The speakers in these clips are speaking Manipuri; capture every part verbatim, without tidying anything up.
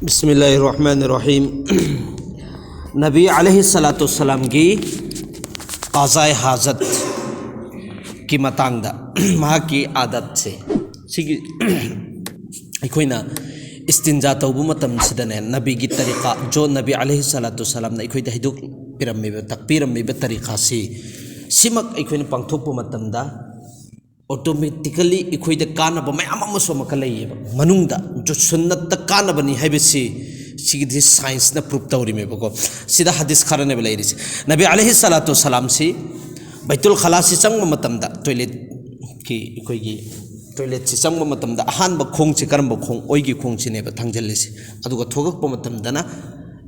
ꯕꯤꯁꯃꯤꯜꯂꯥꯍꯤꯔ ꯔꯍꯃꯥꯅꯤꯔ ꯔꯍꯤꯝ꯫ ꯅꯕꯤ ꯑꯂꯩꯍꯤ ꯁꯂꯥꯇꯨ ꯁꯂꯥꯝꯒꯤ ꯀꯥꯖꯥꯏ ꯍꯥꯖꯠꯀꯤ ꯃꯇꯥꯡꯗ, ꯃꯍꯥꯛꯀꯤ ꯑꯥꯗꯠꯁꯦ, ꯁꯤꯒꯤ ꯑꯩꯈꯣꯏꯅ ꯏꯁꯇꯤꯟꯖꯥ ꯇꯧꯕ ꯃꯇꯝꯁꯤꯗꯅꯦ, ꯅꯕꯤꯒꯤ ꯇꯔꯤꯀꯥ, ꯖꯣ ꯅꯕꯤ ꯑꯂꯩꯍꯤ ꯁꯂꯥꯇꯨ ꯁꯂꯥꯝꯅ ꯑꯩꯈꯣꯏꯗ ꯍꯩꯗꯣꯛꯄꯤꯔꯝꯃꯤꯕ, ꯇꯥꯛꯄꯤꯔꯝꯃꯤꯕ ꯇꯔꯤꯀꯥꯁꯤ, ꯁꯤꯃꯛ ꯑꯩꯈꯣꯏꯅ ꯄꯥꯡꯊꯣꯛꯄ ꯃꯇꯝꯗ, ꯑꯣꯇꯣꯃꯦꯇꯤꯀꯦꯜꯂꯤ ꯑꯩꯈꯣꯏꯗ ꯀꯥꯟꯅꯕ ꯃꯌꯥꯝ ꯑꯃꯁꯨ ꯑꯃꯨꯛꯀ ꯂꯩꯌꯦꯕ꯫ ꯃꯅꯨꯡꯗ ꯖꯨ ꯁꯨꯟꯅꯠꯇ ꯀꯥꯟꯅꯕꯅꯤ ꯍꯥꯏꯕꯁꯤ, ꯁꯤꯒꯤꯗꯤ ꯁꯥꯏꯟꯁꯅ ꯄ꯭ꯔꯨꯞ ꯇꯧꯔꯤꯃꯦꯕꯀꯣ꯫ ꯁꯤꯗ ꯍꯗꯤꯁ ꯈꯔꯅꯦꯕ ꯂꯩꯔꯤꯁꯦ꯫ ꯅꯕꯤ ꯑꯂꯩꯍꯤ ꯁꯂꯥꯇꯨ ꯁꯂꯥꯝꯁꯤ ꯕꯩꯇꯨꯜ ꯈꯂꯥꯁꯤ ꯆꯪꯕ ꯃꯇꯝꯗ, ꯇꯣꯏꯂꯦꯠꯀꯤ, ꯑꯩꯈꯣꯏꯒꯤ ꯇꯣꯏꯂꯦꯠꯁꯤ ꯆꯪꯕ ꯃꯇꯝꯗ ꯑꯍꯥꯟꯕ ꯈꯣꯡꯁꯤ ꯀꯔꯝꯕ ꯈꯣꯡ? ꯑꯣꯏꯒꯤ ꯈꯣꯡꯁꯤꯅꯦꯕ ꯊꯥꯡꯖꯜꯂꯤꯁꯤ꯫ ꯑꯗꯨꯒ ꯊꯣꯛꯂꯛꯄ ꯃꯇꯝꯗꯅ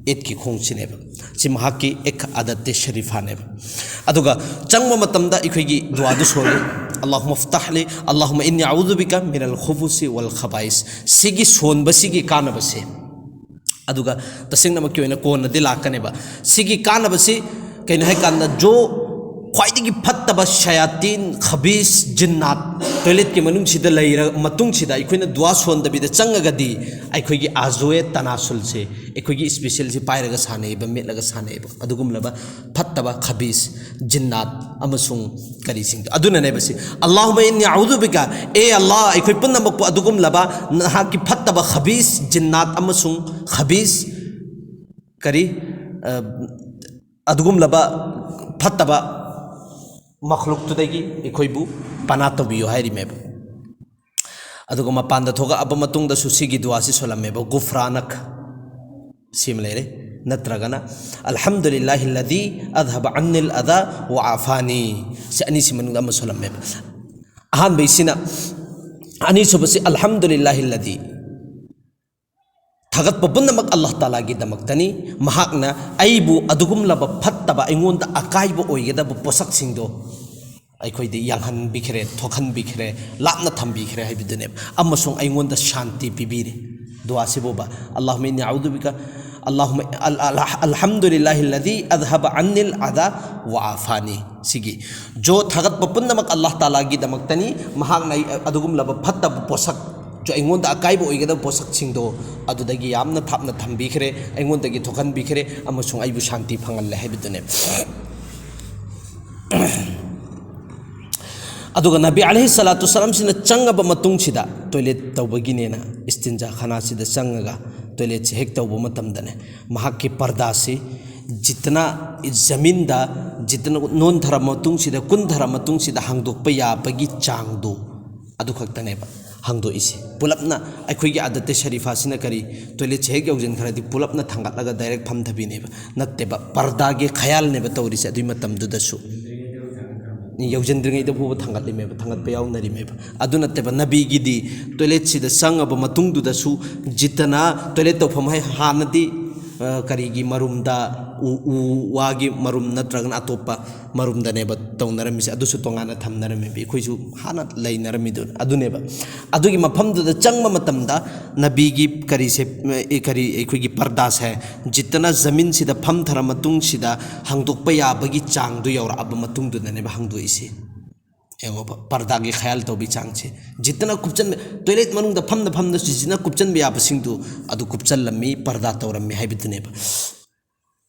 ꯑꯦꯠꯀꯤ ꯈꯣꯡꯁꯤꯅꯦꯕ꯫ ꯁꯤ ꯃꯍꯥꯛꯀꯤ ꯑꯦꯛ ꯑꯥꯗꯠꯇꯦ ꯁꯔꯤꯐꯥꯅꯦꯕ꯫ ꯑꯗꯨꯒ ꯆꯪꯕ ꯃꯇꯝꯗ ꯑꯩꯈꯣꯏꯒꯤ ꯗꯨꯋꯥꯗꯨ ꯁꯣꯜꯂꯤ, "ꯑꯜꯂꯥꯍꯨꯝꯃ ꯐꯇꯍꯂꯤ, ꯑꯜꯂꯥꯍꯨꯝꯃ ꯏꯟꯅꯤ ꯑꯎꯗꯨ ꯕꯤꯀ ꯃꯤꯅꯜ ꯈꯨꯕꯨꯁꯤ ꯋꯥꯜ ꯈꯕꯥꯏꯁ"꯫ ꯁꯤꯒꯤ ꯁꯣꯟꯕꯁꯤꯒꯤ ꯀꯥꯟꯅꯕꯁꯦ, ꯑꯗꯨꯒ ꯇꯁꯦꯡꯅꯃꯛꯀꯤ ꯑꯣꯏꯅ ꯀꯣꯟꯅꯗꯤ ꯂꯥꯛꯀꯅꯦꯕ꯫ ꯁꯤꯒꯤ ꯀꯥꯟꯅꯕꯁꯤ ꯀꯩꯅꯣ ꯍꯥꯏꯀꯥꯟꯗ, ꯖꯣ ꯈ꯭ꯋꯥꯏꯗꯒꯤ ꯐꯠꯇꯕ ꯁꯌꯥꯇꯤꯟ, ꯈꯕꯤꯁ, ꯖꯤꯟꯅꯥꯠ, ꯇꯣꯏꯂꯦꯠꯀꯤ ꯃꯅꯨꯡꯁꯤꯗ ꯂꯩꯔ ꯃꯇꯨꯡꯁꯤꯗ ꯑꯩꯈꯣꯏꯅ ꯗꯨꯋꯥ ꯁꯣꯟꯗꯕꯤꯗ ꯆꯪꯉꯒꯗꯤ, ꯑꯩꯈꯣꯏꯒꯤ ꯑꯥꯖꯨꯋꯦ ꯇꯅꯥꯁꯨꯜꯁꯦ, ꯑꯩꯈꯣꯏꯒꯤ ꯏꯁꯄꯤꯁꯦꯜꯁꯤ ꯄꯥꯏꯔꯒ ꯁꯥꯟꯅꯩꯕ, ꯃꯦꯠꯂꯒ ꯁꯥꯟꯅꯩꯕ꯫ ꯑꯗꯨꯒꯨꯝꯂꯕ ꯐꯠꯇꯕ ꯈꯕꯤꯁ, ꯖꯤꯟꯅꯥꯠ ꯑꯃꯁꯨꯡ ꯀꯔꯤꯁꯤꯡꯗꯣ, ꯑꯗꯨꯅꯅꯦꯕ ꯁꯤ, "ꯑꯜꯂꯥꯍꯨꯝꯃ ꯏꯟꯅꯤ ꯑꯎꯗꯨ ꯕꯤꯀ", ꯑꯦ ꯑꯜꯂꯥꯍ, ꯑꯩꯈꯣꯏ ꯄꯨꯝꯅꯃꯛꯄꯨ ꯑꯗꯨꯒꯨꯝꯂꯕ ꯅꯍꯥꯛꯀꯤ ꯐꯠꯇꯕ ꯈꯕꯤꯁ, ꯖꯤꯟꯅꯥꯠ ꯑꯃꯁꯨꯡ ꯈꯕꯤꯁ, ꯀꯔꯤ, ꯑ, ꯑꯗꯨꯒꯨꯝꯂꯕ ꯐꯠꯇꯕ ꯃꯈꯂꯨꯛꯇꯨꯗꯒꯤ ꯑꯩꯈꯣꯏꯕꯨ ꯄꯅꯥ ꯇꯧꯕꯤꯌꯨ ꯍꯥꯏꯔꯤꯃꯦꯕ꯫ ꯑꯗꯨꯒ ꯃꯄꯥꯟꯗ ꯊꯣꯛꯂꯛꯑꯕ ꯃꯇꯨꯡꯗꯁꯨ ꯁꯤꯒꯤ ꯗꯨꯋꯥꯁꯤ ꯁꯣꯜꯂꯝꯃꯦꯕ, "ꯒꯨꯐ꯭ꯔꯥꯅꯛ", ꯁꯤꯃ ꯂꯩꯔꯦ꯫ ꯅꯠꯇ꯭ꯔꯒꯅ, "ꯑꯜꯍꯝꯗꯨꯂꯤꯜꯂꯥꯍꯤꯜꯂꯗꯤ ꯑꯗꯍꯕ ꯑꯟꯅꯤꯜ ꯑꯗꯥ ꯋꯥ ꯑꯐꯥꯅꯤ"꯫ ꯁꯤ ꯑꯅꯤꯁꯤ ꯃꯅꯨꯡꯗ ꯑꯃ ꯁꯣꯜꯂꯝꯃꯦꯕ꯫ ꯑꯍꯥꯟꯕꯩꯁꯤꯅ, ꯑꯅꯤꯁꯨꯕꯁꯤ, "ꯑꯜꯍꯝꯗꯨꯂꯤꯜꯂꯥꯍꯤꯜꯂꯗꯤ", ꯊꯥꯒꯠꯄ ꯄꯨꯝꯅꯃꯛ ꯑꯜꯂꯥꯍ ꯇꯥꯂꯥꯒꯤꯗꯃꯛꯇꯅꯤ, ꯃꯍꯥꯛꯅ ꯑꯩꯕꯨ ꯑꯗꯨꯒꯨꯝꯂꯕ ꯐꯠꯇꯕ, ꯑꯩꯉꯣꯟꯗ ꯑꯀꯥꯏꯕ ꯑꯣꯏꯒꯗꯕ ꯄꯣꯠꯁꯛꯁꯤꯡꯗꯣ ꯑꯩꯈꯣꯏꯗꯤ ꯌꯥꯡꯍꯟꯕꯤꯈ꯭ꯔꯦ, ꯊꯣꯛꯍꯟꯕꯤꯈ꯭ꯔꯦ, ꯂꯥꯞꯅ ꯊꯝꯕꯤꯈ꯭ꯔꯦ ꯍꯥꯏꯕꯗꯨꯅꯦꯕ꯫ ꯑꯃꯁꯨꯡ ꯑꯩꯉꯣꯟꯗ ꯁꯥꯟꯇꯤ ꯄꯤꯕꯤꯔꯦ꯫ ꯗꯨꯋꯥꯁꯤꯕꯨꯕ, "ꯑꯜꯂꯥꯍꯨꯝꯃ ꯏꯟꯅꯤ ꯑꯎꯗꯨ ꯕꯤꯀ", ꯑꯜꯂꯥꯍꯨꯝꯃ, "ꯑꯜ-, ꯑꯜ-, ꯑꯜꯍꯝꯗꯨꯂꯤꯜꯂꯥꯍꯤꯜꯂꯗꯤ ꯑꯗꯍꯕ ꯑꯟꯅꯤꯜ ꯑꯗꯥ ꯋꯥ ꯑꯐꯥꯅꯤ"꯫ ꯁꯤꯒꯤ, "ꯖꯣ ꯊꯥꯒꯠꯄ ꯄꯨꯝꯅꯃꯛ ꯑꯜꯂꯥꯍ ꯇꯥꯂꯥꯒꯤꯗꯃꯛꯇꯅꯤ, ꯃꯍꯥꯛꯅ ꯑꯩ ꯑꯗꯨꯒꯨꯝꯂꯕ ꯐꯠꯇꯕ ꯄꯣꯠꯁꯛ ꯑꯩꯉꯣꯟꯗ ꯑꯀꯥꯏꯕ ꯑꯣꯏꯒꯗꯕ ꯄꯣꯠꯁꯛꯁꯤꯡꯗꯣ ꯑꯗꯨꯗꯒꯤ ꯌꯥꯝꯅ ꯊꯥꯞꯅ ꯊꯝꯕꯤꯈ꯭ꯔꯦ, ꯑꯩꯉꯣꯟꯗꯒꯤ ꯊꯣꯛꯍꯟꯕꯤꯈ꯭ꯔꯦ, ꯑꯃꯁꯨꯡ ꯑꯩꯕꯨ ꯁꯥꯟꯇꯤ ꯐꯪꯍꯜꯂꯦ ꯍꯥꯏꯕꯗꯨꯅꯦꯕ꯫ ꯑꯗꯨꯒ ꯅꯕꯤ ꯑꯂꯩꯍꯤ ꯁꯂꯥꯇꯨ ꯁꯂꯥꯝꯁꯤꯅ ꯆꯪꯉꯕ ꯃꯇꯨꯡꯁꯤꯗ, ꯇꯣꯏꯂꯦꯠ ꯇꯧꯕꯒꯤꯅꯦꯅ ꯏꯁꯇꯤꯟꯖꯥ ꯈꯥꯅꯥꯁꯤꯗ ꯆꯪꯉꯒ ꯇꯣꯏꯂꯦꯠꯁꯦ ꯍꯦꯛ ꯇꯧꯕ ꯃꯇꯝꯗꯅꯦ, ꯃꯍꯥꯛꯀꯤ ꯄꯔꯗꯥꯁꯤ ꯖꯤꯇꯅ ꯖꯃꯤꯟꯗ, ꯖꯤꯇꯅ ꯅꯣꯟꯊꯔ ꯃꯇꯨꯡꯁꯤꯗ, ꯀꯨꯟꯊꯔ ꯃꯇꯨꯡꯁꯤꯗ ꯍꯥꯡꯗꯣꯛꯄ ꯌꯥꯕꯒꯤ ꯆꯥꯡꯗꯨ, ꯑꯗꯨ ꯈꯛꯇꯅꯦꯕ ꯍꯥꯡꯗꯣꯛꯏꯁꯦ꯫ ꯄꯨꯂꯞꯅ ꯑꯩꯈꯣꯏꯒꯤ ꯑꯥꯗꯠꯇꯦ ꯁꯔꯤꯐꯥꯁꯤꯅ ꯀꯔꯤ, ꯇꯣꯏꯂꯦꯠꯁꯦ ꯍꯦꯛ ꯌꯧꯁꯤꯟꯈ꯭ꯔꯗꯤ ꯄꯨꯂꯞꯅ ꯊꯥꯡꯒꯠꯂꯒ ꯗꯥꯏꯔꯦꯛ ꯐꯝꯊꯕꯤꯅꯦꯕ, ꯅꯠꯇꯦꯕ꯫ ꯄꯔꯗꯥꯒꯤ ꯈꯌꯥꯜꯅꯦꯕ ꯇꯧꯔꯤꯁꯦ ꯑꯗꯨꯏ ꯃꯇꯝꯗꯨꯗꯁꯨ꯫ ꯌꯧꯁꯤꯟꯗ꯭ꯔꯤꯉꯩꯗ ꯐꯥꯎꯕ ꯊꯥꯡꯒꯠꯂꯤꯃꯦꯕ, ꯊꯥꯡꯒꯠꯄ ꯌꯥꯎꯅꯔꯤꯃꯦꯕ꯫ ꯑꯗꯨ ꯅꯠꯇꯦꯕ, ꯅꯕꯤꯒꯤꯗꯤ ꯇꯣꯏꯂꯦꯠꯁꯤꯗ ꯆꯪꯉꯕ ꯃꯇꯨꯡꯗꯨꯗꯁꯨ ꯖꯤꯇꯅ ꯇꯣꯏꯂꯦꯠ ꯇꯧꯐꯝ ꯍꯥꯏ ꯍꯥꯟꯅꯗꯤ, ꯑ, ꯀꯔꯤꯒꯤ ꯃꯔꯨꯝꯗ, ꯎ, ꯎ ꯋꯥꯒꯤ ꯃꯔꯨꯝ ꯅꯠꯇ꯭ꯔꯒꯅ ꯑꯇꯣꯞꯄ ꯃꯔꯨꯝꯗꯅꯦꯕ ꯇꯧꯅꯔꯝꯃꯤꯁꯦ, ꯑꯗꯨꯁꯨ ꯇꯣꯉꯥꯟꯅ ꯊꯝꯅꯔꯝꯃꯦꯕ꯫ ꯑꯩꯈꯣꯏꯁꯨ ꯍꯥꯟꯅ ꯂꯩꯅꯔꯝꯃꯤꯗꯨ ꯑꯗꯨꯅꯦꯕ꯫ ꯑꯗꯨꯒꯤ ꯃꯐꯝꯗꯨꯗ ꯆꯪꯕ ꯃꯇꯝꯗ ꯅꯕꯤꯒꯤ ꯀꯔꯤꯁꯦ, ꯑꯦ, ꯀꯔꯤ, ꯑꯩꯈꯣꯏꯒꯤ ꯄꯔꯗꯥꯁꯦ ꯖꯤꯇꯅ ꯖꯃꯤꯟꯁꯤꯗ ꯐꯝꯊꯔ ꯃꯇꯨꯡꯁꯤꯗ ꯍꯥꯡꯗꯣꯛꯄ ꯌꯥꯕꯒꯤ ꯆꯥꯡꯗꯨ ꯌꯧꯔꯛꯑꯕ ꯃꯇꯨꯡꯗꯨꯗꯅꯦꯕ ꯍꯥꯡꯗꯣꯛꯏꯁꯦ꯫ ꯌꯦꯡꯉꯣꯕ, ꯄꯔꯗꯥꯒꯤ ꯈꯌꯥꯜ ꯇꯧꯕꯤ ꯆꯥꯡꯁꯦ꯫ ꯖꯤꯇꯅ ꯀꯨꯞꯆꯟꯕ, ꯇꯣꯏꯂꯦꯠ ꯃꯅꯨꯡꯗ ꯐꯝꯅ ꯐꯝꯅ ꯖꯤꯇꯅ ꯀꯨꯞꯆꯟꯕ ꯌꯥꯕꯁꯤꯡꯗꯨ ꯑꯗꯨ ꯀꯨꯞꯆꯜꯂꯝꯃꯤ, ꯄꯔꯗꯥ ꯇꯧꯔꯝꯃꯤ ꯍꯥꯏꯕꯗꯨꯅꯦꯕ꯫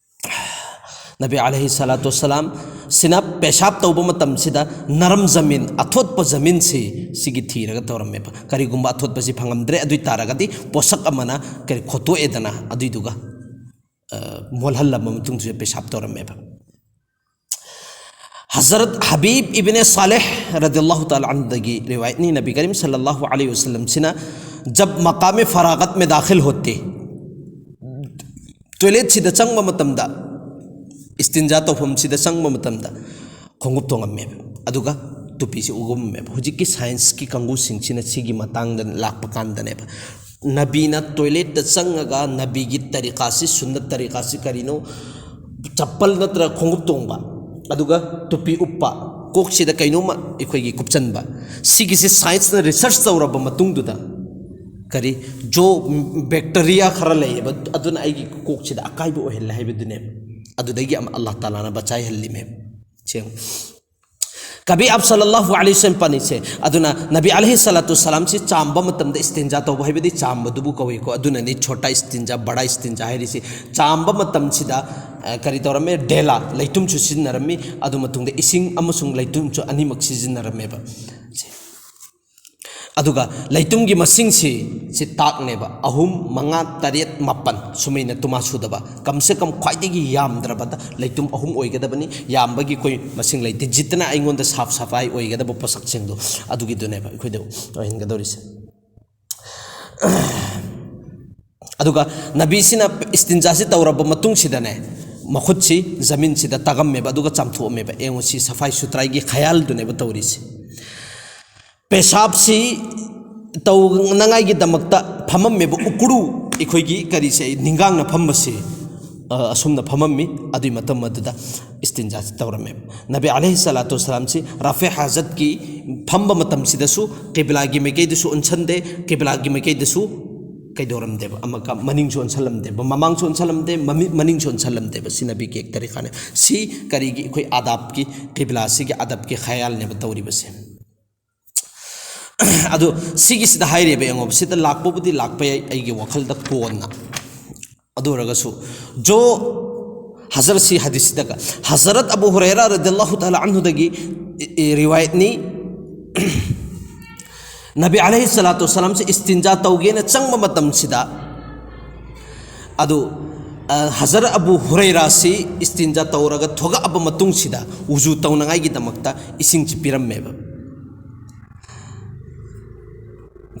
ꯅꯕꯤ ꯑꯂꯩꯍꯤ ꯁꯂꯥꯇꯨ ꯋꯁꯁꯂꯥꯝ ꯁꯤꯅ ꯄꯦꯁꯥꯞ ꯇꯧꯕ ꯃꯇꯝꯁꯤꯗ ꯅꯔꯝ ꯖꯃꯤꯟ, ꯑꯊꯣꯠꯄ ꯖꯃꯤꯟꯁꯤ, ꯁꯤꯒꯤ ꯊꯤꯔꯒ ꯇꯧꯔꯝꯃꯦꯕ꯫ ꯀꯔꯤꯒꯨꯝꯕ ꯑꯊꯣꯠꯄꯁꯤ ꯐꯪꯉꯝꯗ꯭ꯔꯦ, ꯑꯗꯨ ꯑꯣꯏ ꯇꯥꯔꯒꯗꯤ ꯄꯣꯠꯁꯛ ꯑꯃꯅ ꯀꯔꯤ ꯈꯣꯠꯇꯣꯛꯑꯦꯗꯅ, ꯑꯗꯨꯏꯗꯨꯒ, ꯑ, ꯃꯣꯜꯍꯜꯂꯕ ꯃꯇꯨꯡꯗꯨꯗ ꯄꯦꯁꯥꯞ ꯇꯧꯔꯝꯃꯦꯕ꯫ ꯍꯖꯔꯠ ꯍꯕꯤꯕ ꯏꯕꯅꯦ ꯁꯥꯂꯦꯍ ꯔꯗꯤꯌꯜꯂꯥꯍꯨ ꯇꯥꯂꯥ ꯑꯟꯍꯨꯗꯒꯤ ꯔꯤꯋꯥꯌꯠꯅꯤ, ꯅꯕꯤ ꯀꯔꯤꯝ ꯁꯜꯂꯜꯂꯥꯍꯨ ꯑꯂꯩꯍꯤ ꯋꯁꯜꯂꯝꯁꯤꯅ, "ꯖꯕ ꯃꯀꯥꯃꯦ ꯐꯔꯥꯒꯠ ꯃꯦ ꯗꯥꯈꯤꯜ ꯍꯣꯇꯦ", ꯇꯣꯏꯂꯦꯠꯁꯤꯗ ꯆꯪꯕ ꯃꯇꯝꯗ, ꯏꯁꯇꯤꯟꯖꯥ ꯇꯧꯐꯝꯁꯤꯗ ꯆꯪꯕ ꯃꯇꯝꯗ ꯈꯣꯡꯎꯞ ꯇꯣꯡꯉꯝꯃꯦꯕ, ꯑꯗꯨꯒ ꯇꯨꯄꯤꯁꯤ ꯎꯒꯨꯝꯃꯦꯕ꯫ ꯍꯧꯖꯤꯛꯀꯤ ꯁꯥꯏꯟꯁꯀꯤ ꯀꯥꯡꯕꯨꯁꯤꯡꯁꯤꯅ ꯁꯤꯒꯤ ꯃꯇꯥꯡꯗ ꯂꯥꯛꯄ ꯀꯥꯟꯗꯅꯦꯕ, ꯅꯕꯤꯅ ꯇꯣꯏꯂꯦꯠꯇ ꯆꯪꯉꯒ ꯅꯕꯤꯒꯤ ꯇꯔꯤꯀꯥꯁꯤ, ꯁꯨꯟꯅꯠ ꯇꯔꯤꯀꯥꯁꯤ ꯀꯔꯤꯅꯣ, ꯆꯞꯄꯜ ꯅꯠꯇ꯭ꯔꯒ ꯈꯣꯡꯎꯞ ꯇꯣꯡꯕ, ꯑꯗꯨꯒ ꯇꯨꯄꯤ ꯎꯞꯄ, ꯀꯣꯛꯁꯤꯗ ꯀꯩꯅꯣꯝꯃ ꯑꯩꯈꯣꯏꯒꯤ ꯀꯨꯞꯆꯟꯕ, ꯁꯤꯒꯤꯁꯤ ꯁꯥꯏꯟꯁꯅ ꯔꯤꯁꯔꯆ ꯇꯧꯔꯕ ꯃꯇꯨꯡꯗꯨꯗ ꯀꯔꯤ, ꯖꯣ, ꯕꯦꯛꯇꯔꯤꯌꯥ ꯈꯔ ꯂꯩꯌꯦꯕ, ꯑꯗꯨꯅ ꯑꯩꯒꯤ ꯀꯣꯛꯁꯤꯗ ꯑꯀꯥꯏꯕ ꯑꯣꯏꯍꯜꯂꯦ ꯍꯥꯏꯕꯗꯨꯅꯦꯕ꯫ ꯑꯗꯨꯗꯒꯤ ꯑꯃ ꯑꯜꯂꯥꯍ ꯇꯥꯂꯥꯅ ꯕꯆꯥꯏꯍꯜꯂꯤꯃꯦꯕ꯫ ꯁꯦꯡ-, ꯀꯕꯤ ꯑꯞ ꯁꯜꯂꯜꯂꯥꯍꯨ ꯑꯂꯩꯍꯤ ꯋꯁꯜꯂꯝ ꯄꯟꯅꯤꯁꯦ꯫ ꯑꯗꯨꯅ ꯅꯕꯤ ꯑꯂꯩꯍꯤ ꯁꯂꯥꯇꯨ ꯁꯂꯥꯝꯁꯤ ꯆꯥꯝꯕ ꯃꯇꯝꯗ ꯏꯁꯇꯤꯟꯖꯥ ꯇꯧꯕ ꯍꯥꯏꯕꯗꯤ ꯆꯥꯝꯕꯗꯨꯕꯨ ꯀꯧꯏꯀꯣ꯫ ꯑꯗꯨꯅꯅꯤ ꯁꯣꯇꯥ ꯏꯁꯇꯤꯟꯖꯥ, ꯕꯗꯥ ꯏꯁꯇꯤꯟꯖꯥ ꯍꯥꯏꯔꯤꯁꯤ꯫ ꯆꯥꯝꯕ ꯃꯇꯝꯁꯤꯗ, ꯑ, ꯀꯔꯤ ꯇꯧꯔꯝꯃꯦ? ꯗꯦꯂꯥ, ꯂꯩꯇꯨꯝꯁꯨ ꯁꯤꯖꯤꯟꯅꯔꯝꯃꯤ꯫ ꯑꯗꯨ ꯃꯇꯨꯡꯗ ꯏꯁꯤꯡ ꯑꯃꯁꯨꯡ ꯂꯩꯇꯨꯝꯁꯨ ꯑꯅꯤꯃꯛ ꯁꯤꯖꯤꯟꯅꯔꯝꯃꯦꯕ꯫ ꯑꯗꯨꯒ ꯂꯩꯇꯨꯝꯒꯤ ꯃꯁꯤꯡꯁꯤ, ꯁꯤ ꯇꯥꯛꯅꯦꯕ꯫ ꯑꯍꯨꯝ, ꯃꯉꯥ, ꯇꯔꯦꯠ, ꯃꯥꯄꯟ ꯁꯨꯃꯩꯅ ꯇꯨꯃꯥ ꯁꯨꯗꯕ꯫ ꯀꯝ ꯁꯦ ꯀꯝ ꯈ꯭ꯋꯥꯏꯗꯒꯤ ꯌꯥꯝꯗ꯭ꯔꯕꯗ ꯂꯩꯇꯨꯝ ꯑꯍꯨꯝ ꯑꯣꯏꯒꯗꯕꯅꯤ꯫ ꯌꯥꯝꯕꯒꯤ ꯑꯩꯈꯣꯏ ꯃꯁꯤꯡ ꯂꯩꯇꯦ꯫ ꯖꯤꯠꯇꯅ ꯑꯩꯉꯣꯟꯗ ꯁꯥꯐ ꯁꯐꯥꯏ ꯑꯣꯏꯒꯗꯕ ꯄꯣꯠꯁꯛꯁꯤꯡꯗꯣ ꯑꯗꯨꯒꯤꯗꯨꯅꯦꯕ ꯑꯩꯈꯣꯏꯗ ꯑꯣꯏꯍꯟꯒꯗꯧꯔꯤꯁꯦ꯫ ꯑꯗꯨꯒ ꯅꯕꯤꯁꯤꯅ ꯏꯁꯇꯤꯟꯖꯥꯁꯤ ꯇꯧꯔꯕ ꯃꯇꯨꯡꯁꯤꯗꯅꯦ, ꯃꯈꯨꯠꯁꯤ ꯖꯃꯤꯟꯁꯤꯗ ꯇꯥꯒꯝꯃꯦꯕ, ꯑꯗꯨꯒ ꯆꯥꯝꯊꯣꯛꯑꯝꯃꯦꯕ꯫ ꯌꯦꯡꯉꯨ, ꯁꯤ ꯁꯐꯥꯏ ꯁꯨꯇ꯭ꯔꯥꯏꯒꯤ ꯈꯌꯥꯜꯗꯨꯅꯦꯕ ꯇꯧꯔꯤꯁꯦ꯫ ꯄꯦꯁꯥꯞꯁꯤ ꯇꯧꯅꯉꯥꯏꯒꯤꯗꯃꯛꯇ ꯐꯝꯃꯝꯃꯦꯕ꯫ ꯎꯀ꯭ꯔꯨ, ꯑꯩꯈꯣꯏꯒꯤ ꯀꯔꯤꯁꯦ, ꯅꯤꯡꯒꯥꯡꯅ ꯐꯝꯕꯁꯦ, ꯑ, ꯑꯁꯨꯝꯅ ꯐꯝꯃꯝꯃꯤ꯫ ꯑꯗꯨꯒꯤ ꯃꯇꯝ ꯑꯗꯨꯗ ꯏꯁꯇꯤꯟꯖꯥꯁꯤ ꯇꯧꯔꯝꯃꯦꯕ꯫ ꯅꯕꯤ ꯑꯂꯩꯍꯤ ꯁꯂꯥꯇꯨ ꯋꯁꯂꯥꯝꯁꯤ ꯔꯥꯐꯦ ꯍꯥꯖꯠꯀꯤ ꯐꯝꯕ ꯃꯇꯝꯁꯤꯗꯁꯨ ꯀꯤꯕꯤꯂꯥꯒꯤ ꯃꯥꯏꯀꯩꯗꯁꯨ ꯑꯣꯟꯁꯟꯗꯦ, ꯀꯤꯕꯤꯂꯥꯒꯤ ꯃꯥꯏꯀꯩꯗꯁꯨ ꯀꯩꯗꯧꯔꯝꯗꯦꯕ, ꯑꯃꯒ ꯃꯅꯤꯡꯁꯨ ꯑꯣꯟꯁꯜꯂꯝꯗꯦꯕ, ꯃꯃꯥꯡꯁꯨ ꯑꯣꯟꯁꯜꯂꯝꯗꯦ, ꯃꯃꯤ-, ꯃꯅꯤꯡꯁꯨ ꯑꯣꯟꯁꯜꯂꯝꯗꯦꯕ꯫ ꯁꯤ ꯅꯕꯤꯒꯤ ꯇꯔꯤꯀꯥꯅꯦ꯫ ꯁꯤ ꯀꯔꯤꯒꯤ? ꯑꯩꯈꯣꯏ ꯑꯗꯥꯞꯀꯤ, ꯀꯤꯕꯤꯂꯥꯁꯤꯒꯤ ꯑꯗꯥꯞꯀꯤ ꯈꯌꯥꯜꯅꯦꯕ ꯇꯧꯔꯤꯕꯁꯦ꯫ ꯑꯗꯨ ꯁꯤꯒꯤꯁꯤꯗ ꯍꯥꯏꯔꯦꯕ, ꯌꯦꯡꯉꯣꯕ, ꯁꯤꯗ ꯂꯥꯛꯄꯕꯨꯗꯤ ꯂꯥꯛꯄ ꯌꯥꯏ ꯑꯩꯒꯤ ꯋꯥꯈꯜꯗ ꯀꯣꯟꯅ꯫ ꯑꯗꯨ ꯑꯣꯏꯔꯒꯁꯨ ꯖꯣ ꯍꯖꯔꯠꯁꯤ ꯍꯗꯤꯁꯁꯤꯗꯒ ꯍꯖꯔꯠ ꯑꯕꯨ ꯍꯨꯔꯩꯔꯥ ꯔꯗꯤꯌꯜꯂꯥꯍꯨ ꯇꯥꯂꯥ ꯑꯟꯍꯨꯗꯒꯤ ꯏ-, ꯏ-, ꯔꯤꯋꯥꯌꯠꯅꯤ꯫ ꯅꯕꯤ ꯑꯂꯩꯍꯤ ꯁꯂꯥꯇꯨ ꯋꯁꯂꯥꯝꯁꯦ ꯏꯁꯇꯤꯟꯖꯥ ꯇꯧꯒꯦꯅ ꯆꯪꯕ ꯃꯇꯝꯁꯤꯗ, ꯑꯗꯨ, ꯑ, ꯍꯖꯔꯠ ꯑꯕꯨ ꯍꯨꯔꯩꯔꯥꯁꯤ ꯏꯁꯇꯤꯟꯖꯥ ꯇꯧꯔꯒ ꯊꯣꯛꯂꯛꯑꯕ ꯃꯇꯨꯡꯁꯤꯗ ꯎꯖꯨ ꯇꯧꯅꯉꯥꯏꯒꯤꯗꯃꯛꯇ ꯏꯁꯤꯡꯁꯤ ꯄꯤꯔꯝꯃꯦꯕ꯫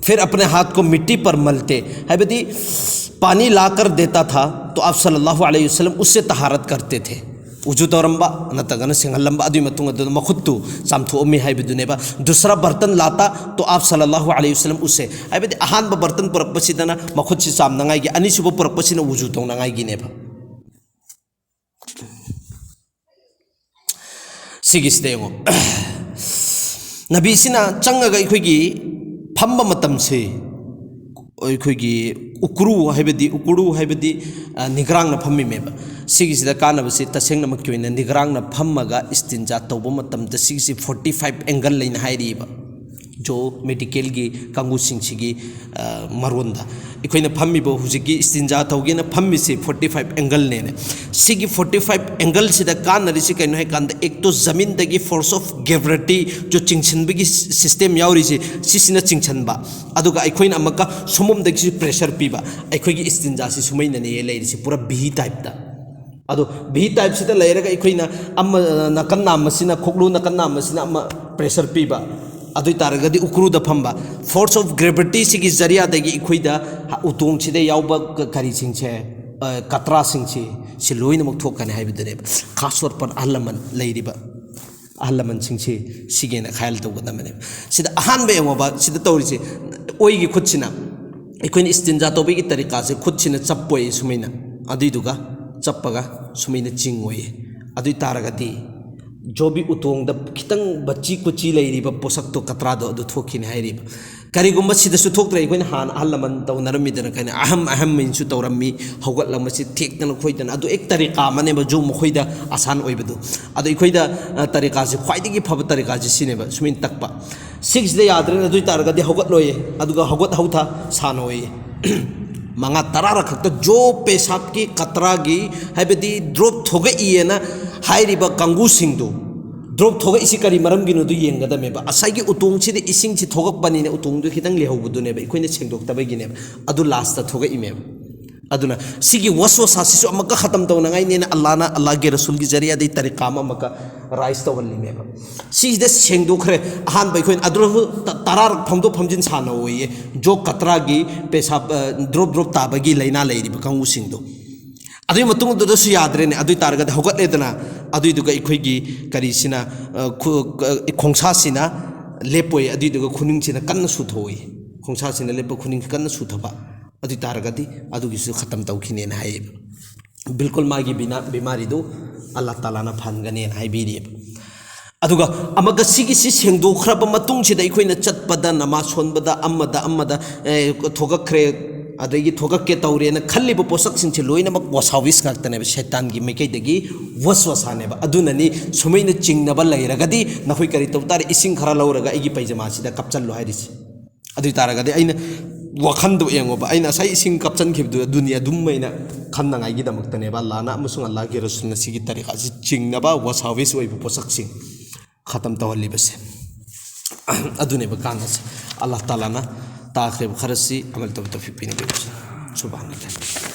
फिर अपने हाथ को मिट्टी पर मलते, ꯍꯥꯏꯕꯗꯤ पानी लाकर देता था तो आप सल्लल्लाहु अलैहि वसल्लम उससे तहारत करते थे। ꯎꯖꯨ ꯇꯧꯔꯝꯕ ꯅꯠꯇ꯭ꯔꯒꯅ ꯁꯦꯡꯍꯜꯂꯝꯕ, ꯑꯗꯨꯒꯤ ꯃꯇꯨꯡ ꯑꯗꯨꯗ ꯃꯈꯨꯠꯇꯨ ꯆꯥꯝꯊꯣꯛꯑꯝꯃꯤ ꯍꯥꯏꯕꯗꯨꯅꯦꯕ꯫ दूसरा बर्तन लाता तो आप सल्लल्लाहु अलैहि वसल्लम उससे, ꯍꯥꯏꯕꯗꯤ ꯑꯍꯥꯟꯕ ꯕꯔꯇꯟ ꯄꯨꯔꯛꯄꯁꯤꯗꯅ ꯃꯈꯨꯠꯁꯤ ꯆꯥꯝꯅꯉꯥꯏꯒꯤ, ꯑꯅꯤꯁꯨꯕ ꯄꯨꯔꯛꯄꯁꯤꯅ ꯎꯖꯨ ꯇꯧꯅꯉꯥꯏꯒꯤꯅꯦꯕ꯫ ꯁꯤꯒꯤꯁꯤꯗ ꯌꯦꯡꯉꯣ, ꯅꯕꯤꯁꯤꯅ ꯆꯪꯉꯒ ꯑꯩꯈꯣꯏꯒꯤ ꯐꯝꯕ ꯃꯇꯝꯁꯦ, ꯑꯩꯈꯣꯏꯒꯤ ꯎꯀ꯭ꯔꯨ ꯍꯥꯏꯕꯗꯤ, ꯎꯀ꯭ꯔꯨ ꯍꯥꯏꯕꯗꯤ, ꯑ, ꯅꯤꯒ꯭ꯔꯥꯡꯅ ꯐꯝꯃꯤꯃꯦꯕ꯫ ꯁꯤꯒꯤꯁꯤꯗ ꯀꯥꯟꯅꯕꯁꯤ ꯇꯁꯦꯡꯅꯃꯛꯀꯤ ꯑꯣꯏꯅ ꯅꯤꯒ꯭ꯔꯥꯡꯅ ꯐꯝꯃꯒ ꯏꯁꯇꯤꯟꯖꯥ ꯇꯧꯕ ꯃꯇꯝꯗ ꯁꯤꯒꯤꯁꯤ ꯐꯣꯔꯇꯤ ꯐꯥꯏꯚ ꯑꯦꯡꯒꯜ ꯂꯩꯅ ꯍꯥꯏꯔꯤꯕ꯫ ꯖꯣ ꯃꯦꯗꯤꯀꯦꯜꯒꯤ ꯀꯥꯡꯕꯨꯁꯤꯡꯁꯤꯒꯤ ꯃꯔꯣꯟꯗ ꯑꯩꯈꯣꯏꯅ ꯐꯝꯃꯤꯕ ꯍꯧꯖꯤꯛꯀꯤ ꯏꯁꯇꯤꯟꯖꯥ ꯇꯧꯒꯦꯅ ꯐꯝꯃꯤꯁꯤ ꯐꯣꯔꯇꯤ ꯐꯥꯏꯚ ꯑꯦꯡꯒꯜꯅꯦꯅ꯫ ꯁꯤꯒꯤ ꯐꯣꯔꯇꯤ ꯐꯥꯏꯚ ꯑꯦꯡꯒꯜꯁꯤꯗ ꯀꯥꯟꯅꯔꯤꯁꯤ ꯀꯩꯅꯣ ꯍꯥꯏꯀꯥꯟꯗ ꯑꯦꯛꯇꯣ ꯖꯃꯤꯟꯗꯒꯤ force of gravity Jo ꯆꯤꯡꯁꯤꯟꯕꯒꯤ system ꯌꯥꯎꯔꯤꯁꯤ, ꯁꯤꯁꯤꯅ ꯆꯤꯡꯁꯤꯟꯕ꯫ ꯑꯗꯨꯒ ꯑꯩꯈꯣꯏꯅ ꯑꯃꯨꯛꯀ ꯁꯣꯝꯂꯣꯝꯗꯒꯤꯁꯨ ꯄ꯭ꯔꯦꯁꯔ ꯄꯤꯕ꯫ ꯑꯩꯈꯣꯏꯒꯤ ꯏꯁꯇꯤꯟꯖꯥꯁꯤ ꯁꯨꯃꯩꯅꯅꯦ ꯂꯩꯔꯤꯁꯤ, ꯄꯨꯔꯥ ꯚꯤ ꯇꯥꯏꯞꯇ꯫ ꯑꯗꯣ ꯚꯤ ꯇꯥꯏꯞꯁꯤꯗ ꯂꯩꯔꯒ ꯑꯩꯈꯣꯏꯅ ꯑꯃ ꯅꯥꯀꯟ ꯅꯥꯝꯃꯁꯤꯅ, ꯈꯣꯛꯂꯨ ꯅꯥꯀꯟ ꯅꯥꯝꯃꯁꯤꯅ ꯑꯃ ꯄ꯭ꯔꯦꯁꯔ ꯄꯤꯕ꯫ ꯑꯗꯨ ꯑꯣꯏ ꯇꯥꯔꯒꯗꯤ ꯎꯀ꯭ꯔꯨꯗ ꯐꯝꯕ ꯐꯣꯔꯁ ꯑꯣꯐ ꯒ꯭ꯔꯦꯚꯤꯇꯤꯁꯤꯒꯤ ꯖꯔꯤꯌꯥꯗꯒꯤ ꯑꯩꯈꯣꯏꯗ ꯎꯇꯣꯡꯁꯤꯗ ꯌꯥꯎꯕ ꯀꯔꯤꯁꯤꯡꯁꯦ, ꯀꯇ꯭ꯔꯥꯁꯤꯡꯁꯤ, ꯁꯤ ꯂꯣꯏꯅꯃꯛ ꯊꯣꯛꯀꯅꯤ ꯍꯥꯏꯕꯗꯨꯅꯦꯕ꯫ ꯈꯥꯁ ꯇꯧꯔ ꯄ ꯑꯍꯜ ꯂꯃꯟ ꯂꯩꯔꯤꯕ ꯑꯍꯜ ꯂꯃꯟꯁꯤꯡꯁꯤ ꯁꯤꯒꯦꯅ ꯈꯥꯌꯜ ꯇꯧꯒꯗꯕꯅꯦꯕ꯫ ꯁꯤꯗ ꯑꯍꯥꯟꯕ ꯌꯦꯡꯉꯣꯕ, ꯁꯤꯗ ꯇꯧꯔꯤꯁꯦ, ꯑꯣꯏꯒꯤ ꯈꯨꯠꯁꯤꯅ, ꯑꯩꯈꯣꯏꯅ ꯏꯁꯇꯤꯟꯖꯥ ꯇꯧꯕꯒꯤ ꯇꯔꯤꯀꯥꯁꯦ, ꯈꯨꯠꯁꯤꯅ ꯆꯞꯄꯣꯏ ꯁꯨꯃꯥꯏꯅ, ꯑꯗꯨꯏꯗꯨꯒ ꯆꯞꯄꯒ ꯁꯨꯃꯥꯏꯅ ꯆꯤꯡꯉꯣꯏꯌꯦ꯫ ꯑꯗꯨ ꯑꯣꯏ ꯇꯥꯔꯒꯗꯤ ꯖꯣꯕꯤ ꯎꯇꯣꯡꯗ ꯈꯤꯇꯪ ꯕꯆꯤ ꯀꯨꯆꯤ ꯂꯩꯔꯤꯕ ꯄꯣꯠꯁꯛꯇꯣ, ꯀꯇ꯭ꯔꯥꯗꯣ, ꯑꯗꯨ ꯊꯣꯛꯈꯤꯅꯤ ꯍꯥꯏꯔꯤꯕ꯫ ꯀꯔꯤꯒꯨꯝꯕ ꯁꯤꯗꯁꯨ ꯊꯣꯛꯇ꯭ꯔꯦ, ꯑꯩꯈꯣꯏꯅ ꯍꯥꯟꯅ ꯑꯍꯜ ꯂꯃꯟ ꯇꯧꯅꯔꯝꯃꯤꯗꯅ, ꯀꯩꯅꯣ, ꯑꯍꯝ ꯑꯍꯝꯁꯤꯡꯁꯨ ꯇꯧꯔꯝꯃꯤ, ꯍꯧꯒꯠꯂꯒ ꯃꯁꯤ ꯊꯦꯛꯇꯅ ꯈꯣꯏꯗꯅ, ꯑꯗꯨ ꯑꯦꯛ ꯇꯔꯤꯀꯥ ꯑꯃꯅꯦꯕ ꯖꯣ ꯃꯈꯣꯏꯗ ꯑꯁꯥꯟ ꯑꯣꯏꯕꯗꯣ꯫ ꯑꯗꯣ ꯑꯩꯈꯣꯏꯗ, ꯑ, ꯇꯔꯤꯀꯥꯁꯦ, ꯈ꯭ꯋꯥꯏꯗꯒꯤ ꯐꯕ ꯇꯔꯤꯀꯥꯁꯦ ꯁꯤꯅꯦꯕ, ꯁꯨꯃꯥꯏꯅ ꯇꯛꯄ꯫ ꯁꯤꯒꯤꯁꯤꯗ ꯌꯥꯗ꯭ꯔꯦꯅ, ꯑꯗꯨ ꯑꯣꯏ ꯇꯥꯔꯒꯗꯤ ꯍꯧꯒꯠꯂꯣꯏꯌꯦ, ꯑꯗꯨꯒ ꯍꯧꯒꯠ ꯍꯧꯊ ꯁꯥꯟꯅꯧꯌꯦ꯫ ꯃꯉꯥ ꯇꯔꯥꯔꯛ ꯈꯛꯇ ꯖꯣ ꯄꯦꯁꯥꯞꯀꯤ ꯀꯇ꯭ꯔꯥꯒꯤ, ꯍꯥꯏꯕꯗꯤ ꯗ꯭ꯔꯣꯞ ꯊꯣꯛꯂꯛꯏꯌꯦꯅ ꯍꯥꯏꯔꯤꯕ ꯀꯥꯡꯕꯨꯁꯤꯡꯗꯨ, ꯗ꯭ꯔꯣꯞ ꯊꯣꯛꯂꯛꯏꯁꯤ ꯀꯔꯤ ꯃꯔꯝꯒꯤꯅꯣꯗꯨ ꯌꯦꯡꯒꯗꯕꯅꯦꯕ꯫ ꯉꯁꯥꯏꯒꯤ ꯎꯇꯣꯡꯁꯤꯗ ꯏꯁꯤꯡꯁꯤ ꯊꯣꯛꯂꯛꯄꯅꯤꯅ ꯎꯇꯣꯡꯗꯨ ꯈꯤꯇꯪ ꯂꯩꯍꯧꯕꯗꯨꯅꯦꯕ, ꯑꯩꯈꯣꯏꯅ ꯁꯦꯡꯗꯣꯛꯇꯕꯒꯤꯅꯦꯕ꯫ ꯑꯗꯨ ꯂꯥꯁꯇ ꯊꯣꯛꯂꯛꯏꯅꯦꯕ꯫ ꯑꯗꯨꯅ ꯁꯤꯒꯤ ꯋꯁꯋꯁꯥꯁꯤꯁꯨ ꯑꯃꯨꯛꯀ ꯈꯇꯝ ꯇꯧꯅꯉꯥꯏꯅꯦꯅ ꯑꯜꯂꯥꯅ, ꯑꯜꯂꯥꯒꯤ ꯔꯁꯨꯜꯒꯤ ꯖꯔꯤꯌꯥꯗꯒꯤ ꯇꯔꯤꯀꯥ ꯑꯃ ꯑꯃꯨꯛꯀ ꯔꯥꯏꯁ ꯇꯧꯍꯜꯂꯤꯅꯦꯕ꯫ ꯁꯤꯁꯤꯗ ꯁꯦꯡꯗꯣꯛꯈ꯭ꯔꯦ꯫ ꯑꯍꯥꯟꯕ ꯑꯩꯈꯣꯏꯅ ꯑꯗꯨ ꯇ-, ꯇꯔꯥꯔꯛ ꯐꯝꯗꯣꯛ ꯐꯝꯖꯤꯟ ꯁꯥꯟꯅꯧꯌꯦ, ꯖꯣ ꯀꯇ꯭ꯔꯥꯒꯤ ꯄꯦꯁꯥꯞ, ꯑ, ꯗ꯭ꯔꯣꯞ ꯗ꯭ꯔꯣꯞ ꯇꯥꯕꯒꯤ ꯂꯥꯏꯅꯥ ꯂꯩꯔꯤꯕ ꯀꯥꯡꯕꯨꯁꯤꯡꯗꯣ꯫ ꯑꯗꯨꯒꯤ ꯃꯇꯨꯡꯗꯨꯗꯁꯨ ꯌꯥꯗ꯭ꯔꯦꯅꯦ꯫ ꯑꯗꯨ ꯑꯣꯏ ꯇꯥꯔꯒꯗꯤ ꯍꯧꯒꯠꯂꯦꯗꯅ, ꯑꯗꯨꯏꯗꯨꯒ ꯑꯩꯈꯣꯏꯒꯤ ꯀꯔꯤꯁꯤꯅ, ꯑ, ꯈꯨ-, ꯑ, ꯈꯣꯡꯁꯥꯁꯤꯅ ꯂꯦꯞꯄꯣꯏ, ꯑꯗꯨꯏꯗꯨꯒ ꯈꯨꯅꯤꯡꯁꯤꯅ ꯀꯟꯅ ꯁꯨꯊꯧꯏ꯫ ꯈꯣꯡꯁꯥꯁꯤꯅ ꯂꯦꯞꯄ, ꯈꯨꯅꯤꯡ ꯀꯟꯅ ꯁꯨꯊꯕ꯫ ꯑꯗꯨ ꯑꯣꯏ ꯇꯥꯔꯒꯗꯤ ꯑꯗꯨꯒꯤꯁꯨ ꯈꯇꯝ ꯇꯧꯈꯤꯅꯦꯅ ꯍꯥꯏꯌꯦꯕ꯫ ꯕꯤꯜꯀꯨꯜ ꯃꯥꯒꯤ ꯕꯤꯅꯥ-, ꯕꯤꯃꯥꯔꯤꯗꯨ ꯑꯜꯂꯥ ꯇꯥꯂꯥꯅ ꯐꯍꯟꯒꯅꯦꯅ ꯍꯥꯏꯕꯤꯔꯤꯑꯕ꯫ ꯑꯗꯨꯒ ꯑꯃꯒ ꯁꯤꯒꯤꯁꯤ ꯁꯦꯡꯗꯣꯛꯈ꯭ꯔꯕ ꯃꯇꯨꯡꯁꯤꯗ ꯑꯩꯈꯣꯏꯅ ꯆꯠꯄꯗ, ꯅꯃꯥꯖ ꯁꯣꯟꯕꯗ, ꯑꯃꯗ ꯑꯃꯗ, ꯑꯦ, ꯊꯣꯛꯂꯛꯈ꯭ꯔꯦ, ꯑꯗꯒꯤ ꯊꯣꯛꯂꯛꯀꯦ ꯇꯧꯔꯦꯅ ꯈꯜꯂꯤꯕ ꯄꯣꯠꯁꯛꯁꯤꯡꯁꯦ ꯂꯣꯏꯅꯃꯛ ꯋꯥꯁꯥꯋꯤꯁ ꯉꯥꯛꯇꯅꯦꯕ, ꯁꯩꯇꯥꯟꯒꯤ ꯃꯥꯏꯀꯩꯗꯒꯤ ꯋꯁꯋꯥꯁꯥꯅꯦꯕ꯫ ꯑꯗꯨꯅꯅꯤ ꯁꯨꯃꯥꯏꯅ ꯆꯤꯡꯅꯕ ꯂꯩꯔꯒꯗꯤ ꯅꯈꯣꯏ ꯀꯔꯤ ꯇꯧ ꯇꯥꯔꯦ? ꯏꯁꯤꯡ ꯈꯔ ꯂꯧꯔꯒ ꯑꯩꯒꯤ ꯄꯩꯖꯃꯥꯁꯤꯗ ꯀꯥꯞꯆꯜꯂꯣ ꯍꯥꯏꯔꯤꯁꯦ꯫ ꯑꯗꯨ ꯑꯣꯏ ꯇꯥꯔꯒꯗꯤ ꯑꯩꯅ ꯋꯥꯈꯟꯗꯣ ꯌꯦꯡꯉꯣꯕ, ꯑꯩꯅ ꯉꯁꯥꯏ ꯏꯁꯤꯡ ꯀꯥꯞꯆꯟꯈꯤꯕꯗꯨ ꯑꯗꯨꯅꯤ, ꯑꯗꯨꯝ ꯑꯩꯅ ꯈꯟꯅꯉꯥꯏꯒꯤꯗꯃꯛꯇꯅꯦꯕ ꯑꯜꯂꯥꯍꯅ ꯑꯃꯁꯨꯡ ꯑꯜꯂꯥꯍꯒꯤ ꯔꯁꯨꯜꯅ ꯁꯤꯒꯤ ꯇꯔꯤꯀꯥꯁꯤ ꯆꯤꯡꯅꯕ, ꯋꯥꯁꯥꯋꯤꯁ ꯑꯣꯏꯕ ꯄꯣꯠꯁꯛꯁꯤꯡ ꯈꯇꯝ ꯇꯧꯍꯜꯂꯤꯕꯁꯦ꯫ ꯑꯗꯨꯅꯦꯕ ꯀꯥꯟꯅꯁꯦ꯫ ꯑꯜꯂꯥꯍ ꯇꯥꯂꯥꯅ ꯇꯥꯈ꯭ꯔꯤꯕ ꯈꯔꯁꯤ ꯑꯃꯜ ꯇꯧꯕ ꯇꯧꯐꯤꯛ ꯄꯤꯅꯕꯤꯔꯁꯤ꯫ ꯁꯨꯕꯍꯥꯅꯜꯂꯥꯍ꯫